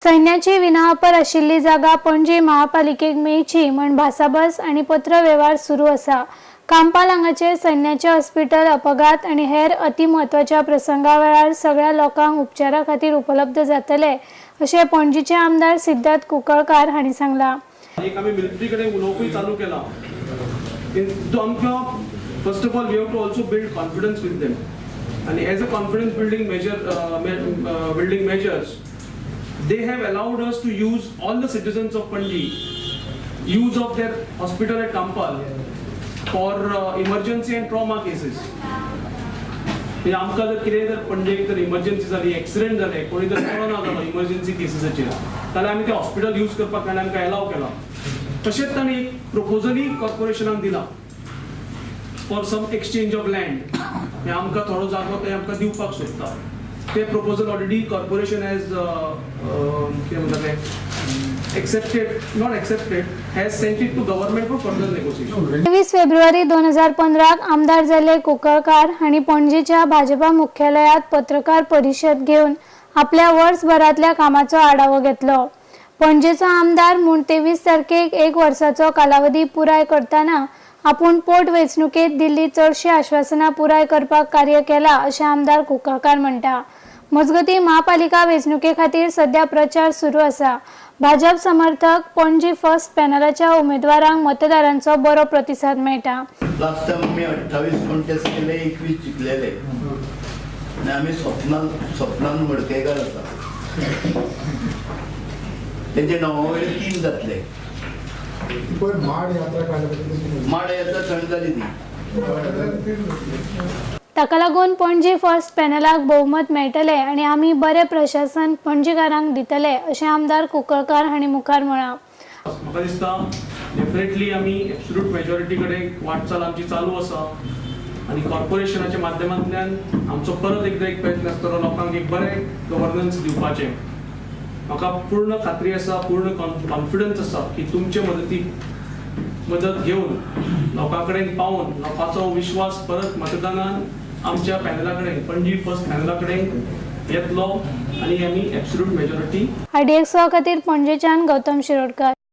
सैन्याची विनावापर आशिल्ली जागा पणजी महापालिकेक मेळची म्हण भासाभास आनी पत्रवेव्हार सुरू आसा. कांपाल हांगाचे सैन्याचे हॉस्पिटल अपघात आनी हेर अतिम्हत्वाच्या प्रसंगा वेळार सगळ्या लोकांक उपचारा खातीर उपलब्ध जातले अशें पणजीचे आमदार सिद्धार्थ कुंकळकार हांणी सांगलां. एक आमी मिलिटरी कडेन उलोवपूय चालू केलां. आमकां first of all we have to also build confidence with them आनी as a confidence building measures, they have allowed us to use, all the citizens of Panaji, use of their hospital at Campal for emergency and trauma cases. म्हणजे आमकां जर कितेंय जर पणजेक जर emergency जाली, accident जाले, कोणी जर बरो ना जालो इमर्जन्सी केसीसाचेर, जाल्यार आमी ते हॉस्पिटल यूज करपाक ताणें आमकां एलाव केलां. तशेंच ताणें एक प्रपोजलूय कॉर्पोरेशनाक दिला for some exchange of land. म्हणजे आमकां थोडो जागो ते आमकां दिवपाक सोदता. ते प्रपोजल ऑलरेडी कॉर्पोरेशन हॅज कितें म्हणटा तें, accepted, not accepted, has sent it to government for further negotiation. 23 February 2015क आमदार जाल्ले कुंकळकार हांणी पणजेच्या भाजपा मुख्यालयात पत्रकार परिशद घेवन आपल्या वर्सभरांतल्या कामाचो आढावो घेतलो. पणजेचो आमदार म्हूण 23 तारखेक एक वर्साचो कालावधी पुराय करतना आपूण पोट वेंचणुकेत दिल्ली चडशीं आश्वासनां पुराय करपाक कार्य केलां अशें आमदार कुंकळकार म्हणटा. मजगतीं, महापालिका वेंचणुके खातीर सध्या प्रचार सुरू आसा. भाजप समर्थक पणजी फर्स्ट पॅनलाच्या उमेदवारांक मतदारांचो बरो प्रतिसाद मेळटा. लास्ट टायम आमी 28 कॉन्टेस्ट केले, 21 जिखलेले आनी आमी स्वप्नान स्वप्नान मडकयकार आसा. तेंचे णवा वयले तीन जातले. पण माड यात्रा काढल्याबद्दल? माड यात्रा थंड जाली ती. ताका लागून पणजी फर्स्ट पॅनलाक बहुमत मेळटले आनी आमी बरें प्रशासन पणजीकारांक दितले अशें आमदार कुंकळकार हांणी मुखार म्हळां. म्हाका दिसता डेफिनेटली आमी एब्सोल्यूट मेजॉरिटी कडेन वाटचाल आमची चालू आसा आनी कॉर्पोरेशनाच्या माध्यमांतल्यान आमचो परत एकदां एक प्रयत्न आसतलो लोकांक एक बरें गव्हर्नन्स दिवपाचें. म्हाका पूर्ण खात्री आसा, पूर्ण कॉन्फिडन्स आसा की तुमचे मदत घेवन, लोकां कडेन पावून, लोकांचो विश्वास परत मतदानान आमच्या पॅनला कडेन, पणजी फर्स्ट पॅनला कडेन येतलो आनी आमी एब्सोल्यूट मेजॉरिटी आरडीएक्स खातीर पणजेच्यान गौतम शिरोडकर.